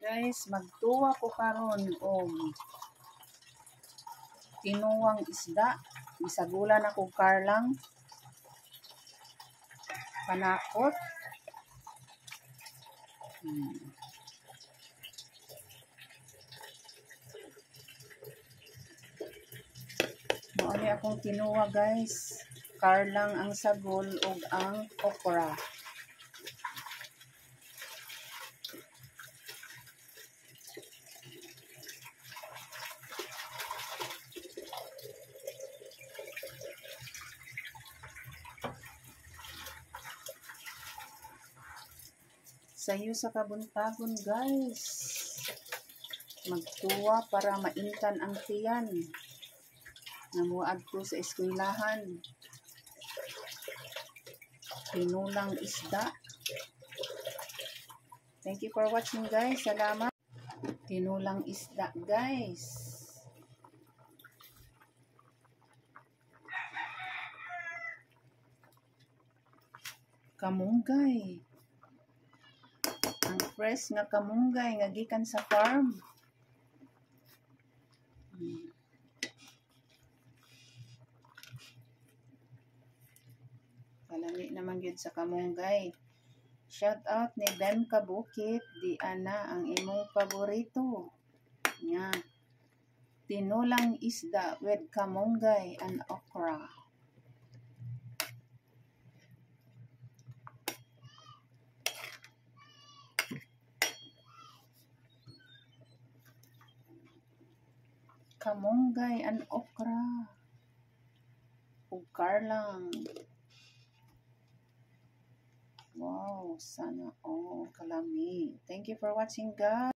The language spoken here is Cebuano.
Guys, magtuwa ko karon og tinuwang isda. Gisagulan ako karlang. Panakot. Mao ni akong tinuwa, guys. Karlang ang sagol ug ang okra. Sayo sa kabuntagon, guys. Magtuwa para maintan ang tiyan. Namuad ko sa eskwelahan. Tinulang isda. Thank you for watching, guys. Salamat. Tinulang isda, guys. Kamunggay. Ang fresh nga kamunggay nga gikan sa farm. Kalami naman gyud sa kamunggay. Shout out ni Ben Kabukit, di ana ang imong paborito. Nga. Tinulang isda with kamunggay and okra. Kamunggay and okra. Ug karlang. Wow, sana all kalami. Thank you for watching, guys.